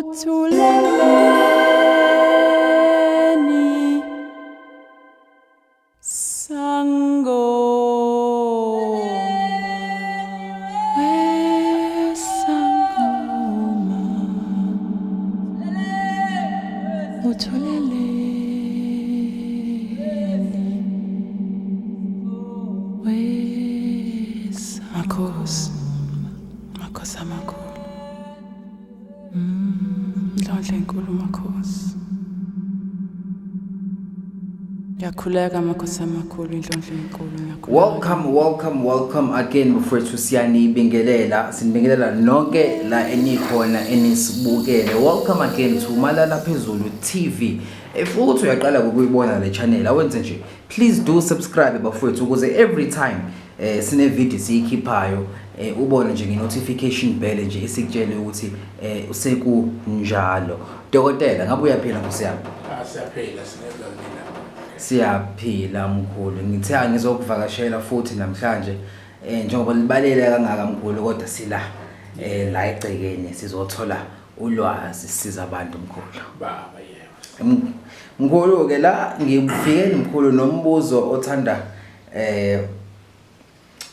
Uthuleleni sangoma we sangoma uthuleleni we makhosi makhosi amakhulu. Inhlanhla enkulu makhosi. Ngiyakhuleka makhosi amakhulu inhlanhla enkulu ngiyakhuleka. Welcome, welcome, welcome again mfowethu. Siyanibingelela, sinibingelela nonke la enikhona enisibukele. Welcome again to Malala Phezulu TV. If ukuthi uyaqala ukuyibona le channel, awenze nje, please do subscribe bafowethu, ukuze every time sine video siyikhiphayo, ubone nje nge-notification bell nje isikutshele ukuthi sekunjalo. Dokotela, ngabe uyaphila nkosi yami? Ah, siyaphila, singenza mina. Siyaphila mkhulu. Ngithe angizokuvakashela futhi namhlanje, njengoba libalele kangaka mkhulu, kodwa sila la egcekeni sizothola ulwazi, siza abantu mkhulu. Baba, yebo. Mkhulu ke la ngifike mkhulu nombuzo othanda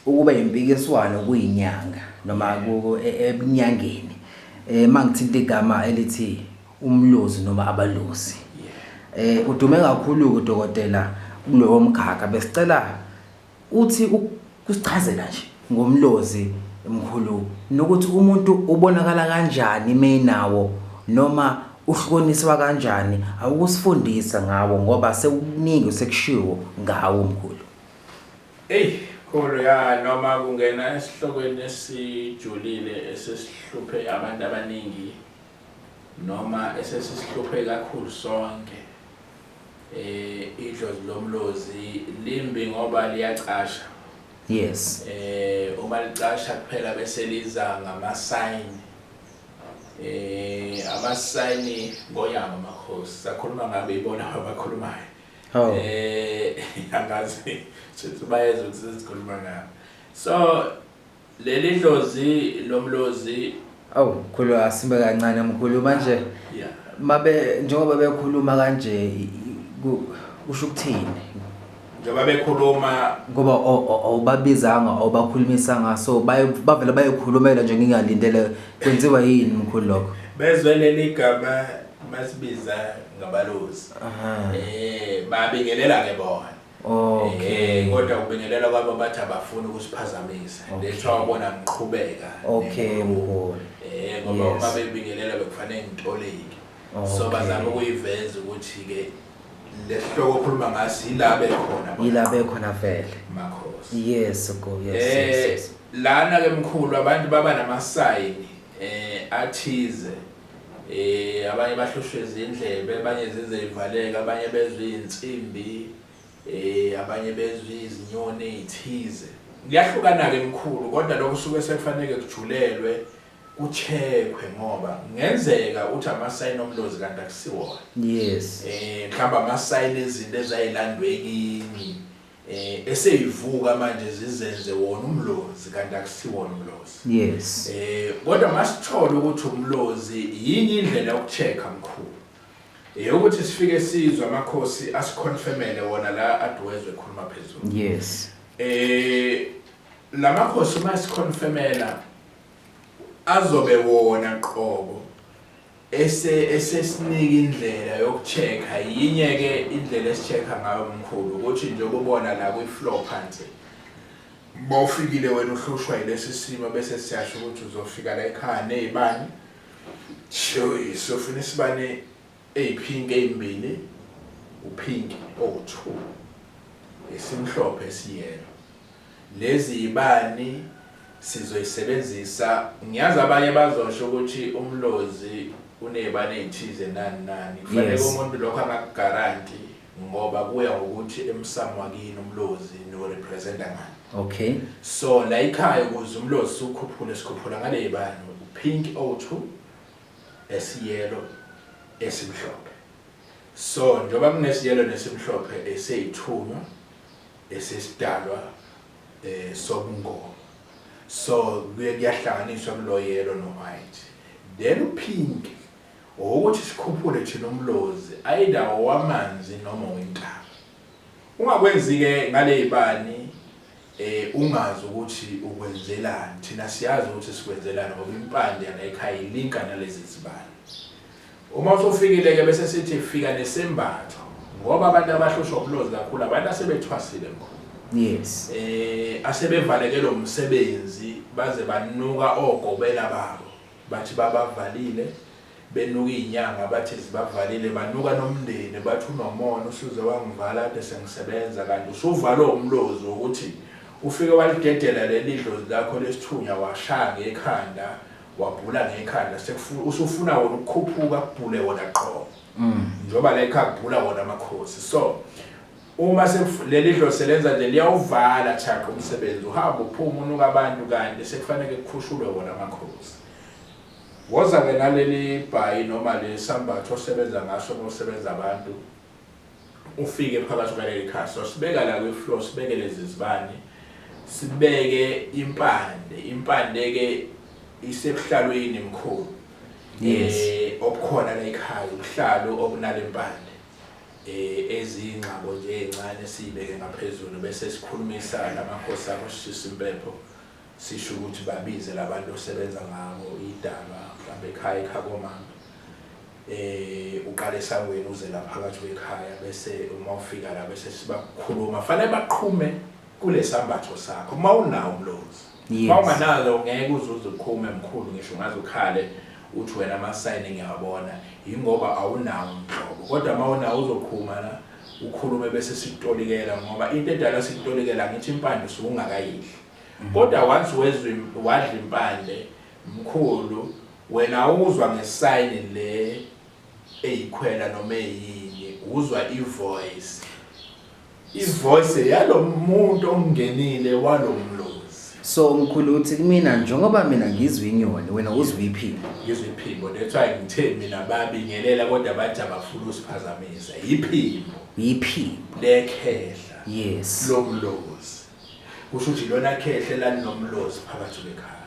ukuba impikiswano kuyinyanga noma ebunyangeni, mangithinta igama elithi umlozi noma abalozi. Udume kakhulu kudokotela kulowo mkhakha. Besicela uthi kusichazela nje ngomlozi mkhulu, nokuthi umuntu ubonakala kanjani menawo noma uhlukaniswa kanjani. Awukusifundisa ngawo ngoba sekuningi sekushiwo ngawo mkhulu. Ey, khulu ya, noma kungena esihlokweni esijulile esesihluphe abantu abaningi noma esesisihluphe kakhulu sonke. Idlozi lomlozi limbi ngoba liyacasha. Uma licasha kuphela bese liza ngama sign. Ama sign ngoyama amakhosi. Sakhuluma ngabe ibona abakhulumayo. Oh. Angazi sithi bayezwa ukuthi sesikhuluma ngabo. So leli dlozi lomlozi. Awu mkhulu, asimbe kancane mkhulu manje. Mabe njengoba bekhuluma kanje, kusho ukuthini? Njengoba bekhuluma. Ngoba awubabizanga, awubakhulumisanga, so bavele bayokhulumela nje ngingalindele. Kwenziwa yini mkhulu lokho? Bezwe leli gama masibiza ngabalozi. Babingelela ke bona. Kodwa kubingelela kwabo bathi abafuni ukusiphazamisa. Lethu awubona ngiqhubeka. Mkhulu. Ngoba uma bebingelela bekufanele ngitoleke. So bazama ukuyiveza ukuthi ke lesihloko okhuluma ngaso yila bekhona. Yila bekhona vele. Makhosi. Yes, go. Yes, yes, yes. Lana ke mkhulu abantu baba namasayini athize. Abanye bahlushwe izindlebe, abanye zize ivaleka, abanye bezwe insimbi, abanye bezwe izinyoni ezithize. Kuyahlukana ke mkhulu, kodwa lokho suke sekufanele kujulelwe, kucheckwe, ngoba kungenzeka uthi amasayini omlozi kanti akusiwona. Mhlawumbe amasayini ezinto ezayilandwe kini eseyivuka manje zizenze wona umlozi kanti akusiwona umlozi. Kodwa masithola ukuthi umlozi, yinye indlela yokuchecka mkhulu. Ukuthi sifike sizwe amakhosi asiconfirmele wona la adwezwe ekhuluma phezulu. Lamakhosi uma siconfirmela azobe wona qobo ese esesinika indlela yokuchecka. Yinye ke indlela esichecka ngayo mkhulu, ukuthi nje ubona la kwi floor phansi mawufikile wena uhlushwa yilesi simo, bese siyasho ukuthi uzofika la ekhaya nezibani. Sho sofuna isibane eyipink ezimbili, upink owu2, esimhlophe, esiyellow. Lezi yibani sizoyisebenzisa. Ngiyazi abanye bazosho ukuthi umlozi unezibane ezithize nani nani. Kufanele umuntu lokho angakugaranti ngoba kuya ngokuthi emsamo wakini umlozi no representa ngani. So la ekhaya ukuze umlozi siwukhuphule, sikhuphula ngale yibani, upink o2, esiyellow, esimhlophe. So njengoba kunesiyellow nesimhlophe eseyithunywa esesidalwa sobungoma, so kuye kuyahlanganiswa kulo yellow no white, then upink. Ukuthi sikhuphule thina umlozi either owamanzi noma owentaba. Ungakwenzi-ke ngaley'bani eh ungazi ukuthi ukwenzelani. Thina siyazi ukuthi sikwenzelani ngoba impande yala ekhaya ilinka nalezi zibani. Uma usufikile ke bese sithi fika nesembatho ngoba abantu abahlushwa umlozi kakhulu abantu asebethwasile mkhulu. Yes. Eh asebevaleke lo msebenzi baze banuka ogobela babo bathi babavalile benuka izinyanga bathi zibavalile banuka nomndeni bathi unomona usuze wangivala kade sengisebenza kanti usuvalwe umlozi ukuthi ufike walidedela leli dlozi lakho lesithunya washaya ngekhanda wabhula ngekhanda usufuna wona ukukhuphuka kubhule wona qobo njengoba la ekhaya kubhula wona amakhosi. So uma leli dlozi selenza nje liyawuvala chaqa umsebenzi, uhamba uphuma unuka abantu, kanti sekufanele kukhushulwe wona amakhosi. Woza-ke naleli bhayi noma lesambatho osebenza ngaso uma usebenza abantu, ufike phakathi kwaleli khasi. So sibeka la kwi-floor, sibeke lezi zibani, sibeke impande. Impande-ke isebuhlalweni mkhulu. Yes. Obukhona la ekhaya, ubuhlalo obunale mpande. Ezingxabo nje ezincane siyibeke ngaphezulu bese sikhulumisa lamakhosi akho, sishisa impepho, sisho ukuthi babize labantu osebenza ngabo idalwa mhlawumbe ekhaya ekhakomama. Uqale esangweni uze la phakathi kwekhaya, bese uma ufika la bese sibakhuluma, fanele baqhume kulesambatho sakho uma unawo umlozi. Uma unganalo ngeke uzuze uqhume mkhulu, ngisho ungaze ukhale uthi wena amasayini ngiyawabona, yingoba awunawo nhlobo. Kodwa uma unawo uzoqhuma la ukhulume bese sikutolikela, ngoba into edala sikutolikela ngithi impande usuke ungakayidli. Kodwa once wezwe wadla impande mkhulu, wena uzwa ngesayini le eyikhwela noma eyini, uzwa ivoice ivoice yalomuntu ongenile walomlozi. So mkhulu uthi kumina njengoba mina ngizwa inyoni, wena uzwa iphimbo. Ngizwa iphimbo, that's why ngithe mina babingelela kodwa bathi abafuna usiphazamisa. Iphimbo. Iphimbo. Lekhehla. Yes. Lomlozi. Kusho ukuthi lona khehle lalinomlozi phakathi kwekhaya.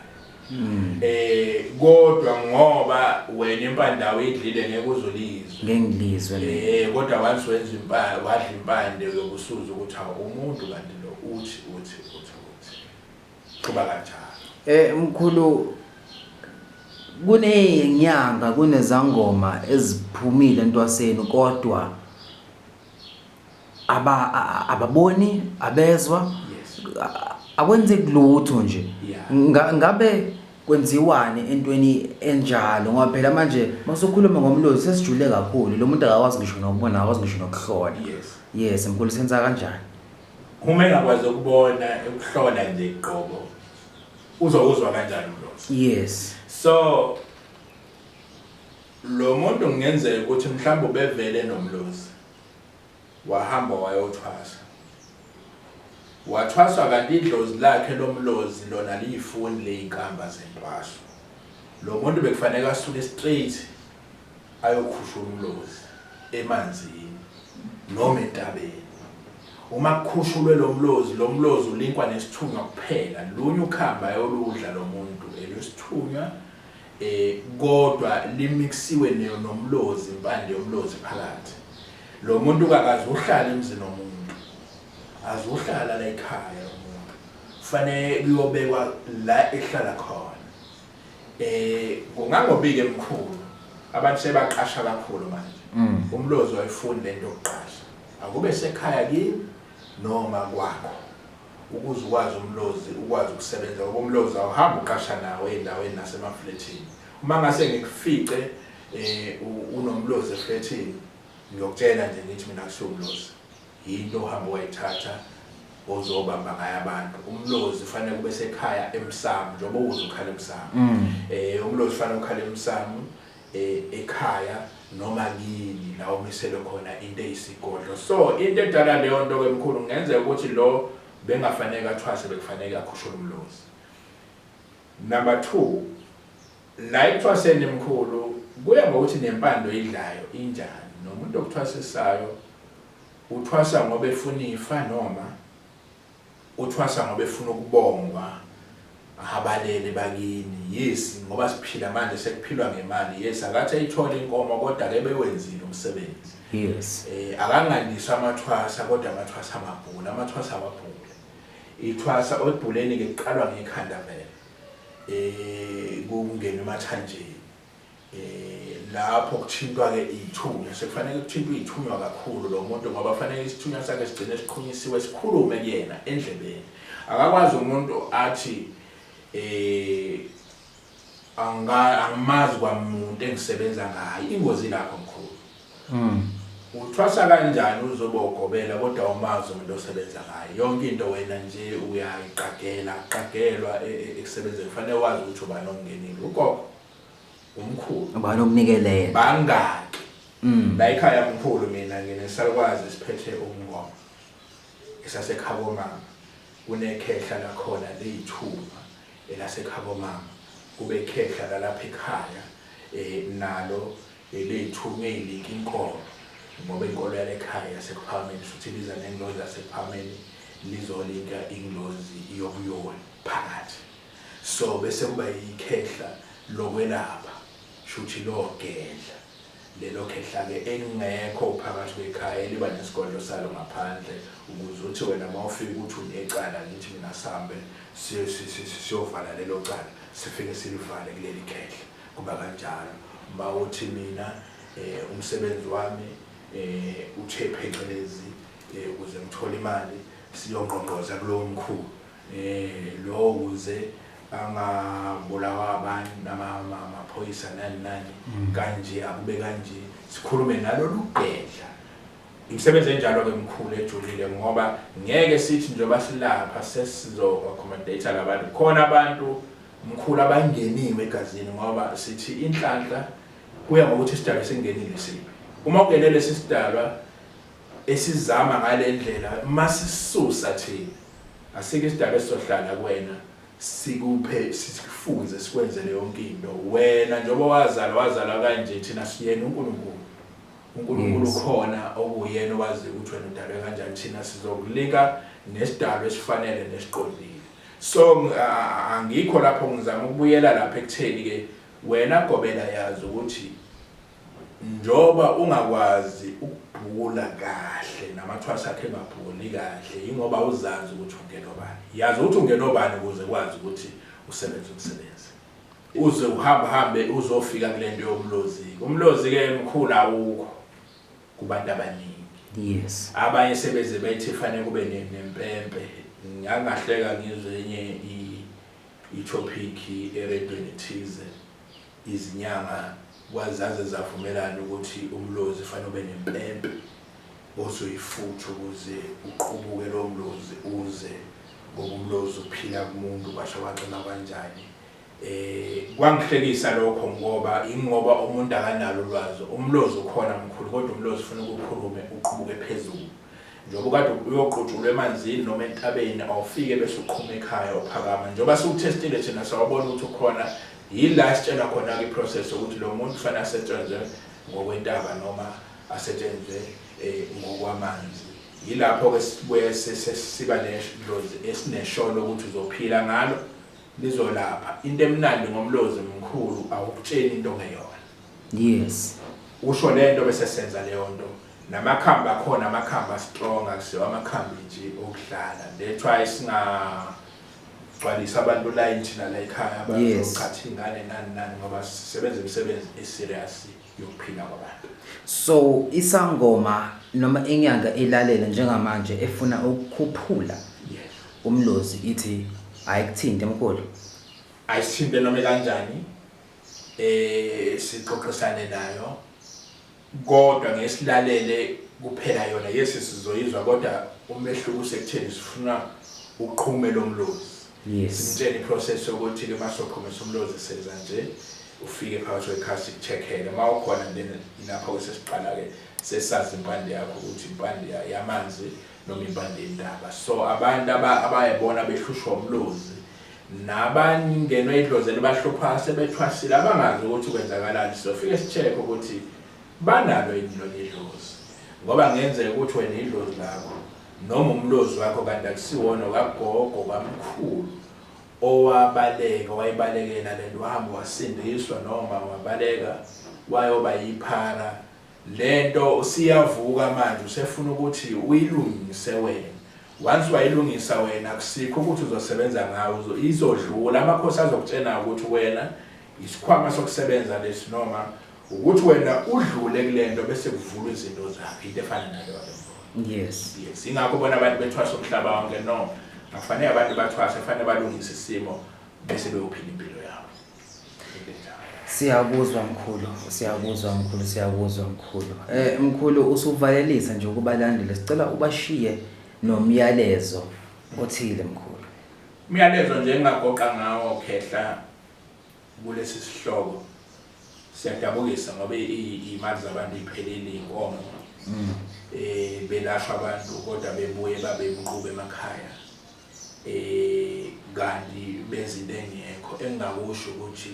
Kodwa ngoba wena impande awuyidlile ngeke uzolizwe. Ngeke ngilizwe. Kodwa once wenza impande, wadla impande uyokusuza ukuthi awu umuntu kanti lo uthi uthi uthi uthi. Kuba kanjalo. Mkhulu, kunenyanga kunezangoma eziphumile entwaseni kodwa ababoni, abezwa, akwenzeki lutho nje. Ngabe kwenziwani entweni enjalo? Ngoba phela manje masukhuluma ngomlozi sesijule kakhulu, lo muntu akakwazi ngisho nokubona, akakwazi ngisho nokuhlola. Yes mkhulu, senza kanjani? Uma engakwazi ukubona, ukuhlola nje qobo, uzokuzwa kanjani umlozi? Yes. So lo muntu kungenzeka ukuthi mhlawumbe ubevele nomlozi, wahamba wayothwasa, wathwaswa kanti idlozi lakhe lomlozi lona liyifuni leyinkamba zentwaso. Lo muntu bekufanele asuke straight ayokhushula umlozi emanzini noma entabeni. Uma kukhushulwe lo mlozi, lo mlozi ulinkwa nesithunywa kuphela, lunye ukhamba ayoludla lo muntu elwesithunywa, kodwa limixiwe nomlozi, impande yomlozi phakathi. Lo muntu kakaze uhlala emzini womuntu, azohlala la ekhaya lo muntu, kufanele kuyobekwa la ehlala khona. Kungangobike mkhulu, abantu sebaqasha kakhulu manje. Umlozi wayifuni lento yokuqasha, akube sekhaya kini noma kwakho, ukuze ukwazi umlozi ukwazi ukusebenza, ngoba umlozi awuhambi uqasha nawo ey'ndaweni nasemaflethini. Uma ngase ngikufice unomlozi eflethini, ngiyokutshela nje ngithi mina kusiwo umlozi, yinto ohamba wayithatha ozobamba ngayo abantu. Umlozi ufanele kube sekhaya emsamo, njengoba uze ukhala emsamo. Umlozi ufanele ukhala emsamo ekhaya noma kini la umiselwe khona into eyisigodlo. So into edala leyo nto ke mkhulu, kungenzeka ukuthi lo bengafanele athwase, bekufanele akhushule umlozi. Number 2, la ekuthwaseni mkhulu kuya ngokuthi nempando oyidlayo injani, nomuntu okuthwasisayo uthwasa ngoba efuna ifa noma uthwasa ngoba efuna ukubongwa. Ahabalele bakini, yes, ngoba siphila manje sekuphilwa ngemali, yes, akathi ayithole inkomo kodwa ke bewenzile umsebenzi. Akangandiswa amathwasa kodwa amathwasa amabhula, amathwasa awabhule. Ithwasa olibhuleni ke kuqalwa ngekhanda vele. Kungenwe emathanjeni. Lapho kuthintwa ke ithunywa, sekufanele kuthintwe ithunywa kakhulu lo muntu ngoba fanele isithunywa sakhe sigcine siqhunyisiwe sikhulume kuyena endlebeni. Akakwazi umuntu athi angimazi kwamuntu engisebenza ngaye, ingozi lapho mkhulu. Uthwasa kanjani uzoba ugobela kodwa umazi umuntu osebenza ngaye? Yonke into wena nje uyayiqagela, qagelwa ekusebenzeni, kufanele wazi ukuthi ubani ongenile, ugogo, umkhulu, ubani okunikelela, bangaki. La ekhaya mkhulu mina nginesalukwazi siphethe umngoma esasekhabo mama, kunekhehla lakhona leyithuma elasekhabo mama, kube ikhehla lalapha ekhaya nalo leyithunywa eyilinka inkolo, ngoba inkolo yalekhaya yasekuphakameni futhi liza nengilozi yasekuphakameni, lizolinka ingilozi yobuyoni phakathi. So bese kuba ikhehla lokwelapha, shuthi logedla lelo khehla-ke elingekho phakathi kwekhaya, eliba nesigodlo salo ngaphandle, ukuze uthi wena uma ufika ukuthi unecala, ngithi mina sihambe siyovala lelo cala, sifike silivale kuleli khehla. Kuba kanjalo. Uma uthi mina umsebenzi wami uthe phecelezi ukuze ngithole imali, siyongqongqoza kulowo mkhulu lo ukuze angabulawa abantu namaphoyisa nani nani kanje, akube kanje, sikhulume nalolu gedla. Imisebenzi enjalo-ke mkhulu ejulile, ngoba ngeke sithi njengoba silapha sesizo-accommodate labantu. Khona abantu mkhulu abangeniwe egazini, ngoba sithi inhlanhla kuya ngokuthi isidalwa esingenile siphi. Uma ungene lesi sidalwa esizama ngale ndlela, masisusa thina asike isidalwa esizohlala kuwena, sikuphe, sikufunze, sikwenzele yonke into. Wena njengoba wazalwa, wazalwa kanje, thina siyena uNkulunkulu. uNkulunkulu khona okuyena owazi ukuthi wena udalwe kanjani, thina sizokulika nesidalwa esifanele nesiqondile. So angikho lapho, ngizama ukubuyela lapha ekutheni ke wena gobela yazi ukuthi njoba ungakwazi ukubhula kahle namathwasa akhe engabhuli kahle, ingoba uzazi ukuthi ungena obani. Yazi ukuthi ungena obani ukuze kwazi ukuthi usebenze umsebenzi, uze uhambe hambe uzofika kule nto yomlozi. Umlozi ke mkhulu awukho kubantu abaningi. Abanye sebeze bethi fanele kube nempempe. Ngangahleka ngizwe enye i-topic eredweni ethize, izinyanga kwazaze zavumelana ukuthi umlozi fanele ube nempempe ozoyifutha ukuze uqubuke lo mlozi uze, ngoba umlozi uphila kumuntu kwasho kwaxina kanjani. Kwangihlekisa lokho ngoba ingoba umuntu akanalo ulwazi. Umlozi ukhona mkhulu, kodwa umlozi ufuna ukukhulume uqubuke phezulu. Njengoba kade uyoqutshulwa emanzini noma entabeni, awufike bese uqhuma ekhaya uphakama. Njengoba siwuthestile thina sawabona ukuthi ukhona, yila sitshela khona-ke i-process ukuthi lo muntu kufanele asetshenzwe ngokwentaba noma asetshenzwe ngokwamanzi. Yilapho-ke sibuye siba nedlozi esinesholo ukuthi uzophila ngalo, lizolapha. Into emnandi ngomlozi mkhulu, awukutsheni into ongeyona. Usho lento bese senza leyo nto. Namakhambi akhona, amakhambi a-strong, akusiwo amakhambi nje okudlala. That's why singagcwalisa abantu line thina la ekhaya abazochatha ingane nani nani, ngoba sisebenza imisebenzi e-serious yokuphila kwabantu. So isangoma noma inyanga elalele njengamanje efuna ukukhuphula umlozi ithi ayikuthinte mkhulu? Ayisithinte noma kanjani, sixoxisane nayo, kodwa ngesilalele kuphela yona. Yes, sizoyizwa, kodwa umehluko usekutheni sifuna uqhume lo mlozi. Simtshele i-process yokuthi ke masoqhumisa umlozi senza nje, ufike phakathi kwekhaya sikucheckele uma ukhona, then ilapho-ke sesiqala-ke sesazi impande yakho ukuthi impande yamanzi noma impande yentaba. So abantu abayebona behlushwa umlozi nabangenwe idlozi elibahlupha sebethwasile, abangazi ukuthi kwenzakalani, sizofike si-check ukuthi banalo yini lona idlozi, ngoba kungenzeka ukuthi wena idlozi lakho noma umlozi wakho kanti akusiwona okagogo, kwamkhulu. Owabaleka wayibalekela lento wahamba wasindiswa noma wabaleka wayoba yiphara lento siyavuka manje usefuna ukuthi uyilungise wena. Once wayilungisa wena akusikho ukuthi uzosebenza ngawo, izodlula amakhosi azokutshena ukuthi wena isikhwama sokusebenza lesi noma ukuthi wena udlule kulento bese kuvulwa izinto zakho, into efana naleyo. Yes, ingakho bona abantu bethwasa umhlaba wonke. No, akufanele abantu bathwase, kufanele balungise isimo bese beyophila impilo yabo. Into enjalo. Siyakuzwa mkhulu, siyakuzwa mkhulu, siyakuzwa mkhulu. Mkhulu, usuvalelisa nje ukubalandela, sicela ubashiye nomyalezo othile mkhulu. Umyalezo nje engingagoqa ngawo khehla kulesi sihloko, siyadabukisa ngoba iy'mali zabantu iy'phelile, iy'nkomo, belashwa abantu kodwa bebuye babe imquba emakhaya, kanti benza into engekho. Engingakusho ukuthi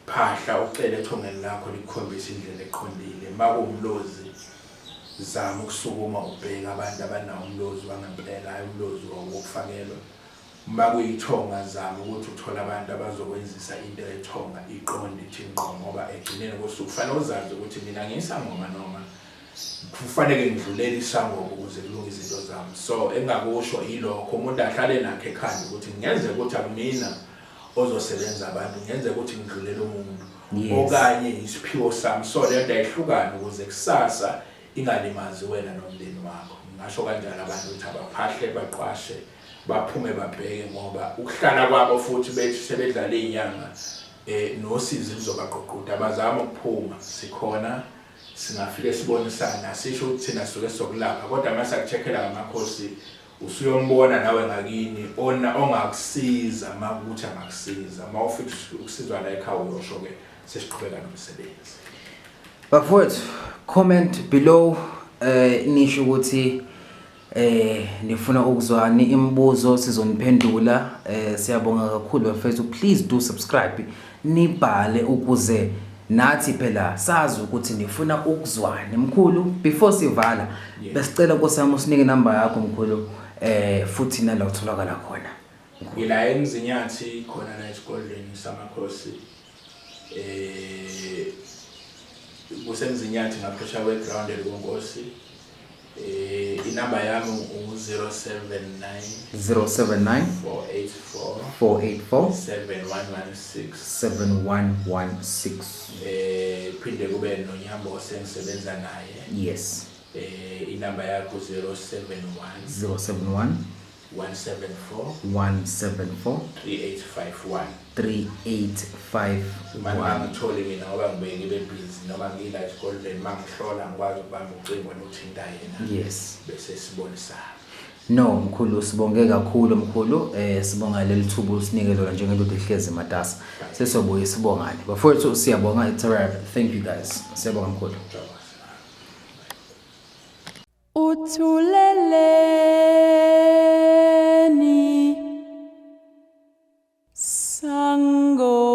phahla ucele ethongeni lakho likukhombise indlela eqondile. Makuwumlozi, zama ukusukuma ubheke abantu abanawo umlozi wangempela, hhayi umlozi wokufakelwa. Uma kuyithonga, zama ukuthi uthole abantu abazokwenzisa into ethonga iqonde ithi ngqo, ngoba ekugcineni kosuku kufanele uzazi ukuthi mina ngiyisangoma noma kufanele ngidlulele isangoma ukuze kulunge izinto zami. So engingakusho yilokho, umuntu ahlale nakho ekhanda ukuthi kungenzeka ukuthi akumina ozosebenza abantu, kungenzeka ukuthi ngidlulele umuntu okanye isiphiwo sami. So le nto ayihlukane ukuze kusasa ingalimazi wena nomndeni wakho. Ngingasho kanjalo abantu ukuthi abaphahle, baqwashe, baphume babheke, ngoba ukuhlala kwabo futhi bethi sebedlala iy'nyanga nosizi luzobaqoqoda. Abazame ukuphuma, sikhona, singafike sibonisane. Asisho ukuthi thina sisuke sizokulapha, kodwa uma saku-check-ela ngamakhosi usuyombona nawe ngakini ona ongakusiza, uma kuthi angakusiza. Uma ufika ukusizwa la ekhaya uyosho-ke sesiqhubeka nomsebenzi. Bafowethu, comment below, nisho ukuthi nifuna ukuzwani, imibuzo sizoniphendula. Siyabonga kakhulu bafethu, please do subscribe, nibhale ukuze nathi phela sazi ukuthi nifuna ukuzwani. Mkhulu, before sivala, besicela Nkosi yami usinike inamba yakho mkhulu, futhi nala utholakala khona. Ngila eMzinyathi khona la esigodlweni samakhosi, kuseMzinyathi ngaphesheya kweground elikonkosi. Inamba yami u-079 079 484 484 7116. 7116. Phinde kube noNyambose engisebenza naye. Inamba yakho 071 071 174 174 3851. 3851. Uma ngitholi mina ngoba ngibuye ngibe busy noma ngila esikolweni, uma ngihlola ngikwazi ukubamba ucingo nothinta yena bese sibonisana. No mkhulu, sibonge kakhulu mkhulu, sibonga leli thuba usinike lona njengendoda ehlezi matasa. Sesobuye sibongane bafowethu, siyabonga. It's a wrap, thank you guys, siyabonga mkhulu. Uthulele.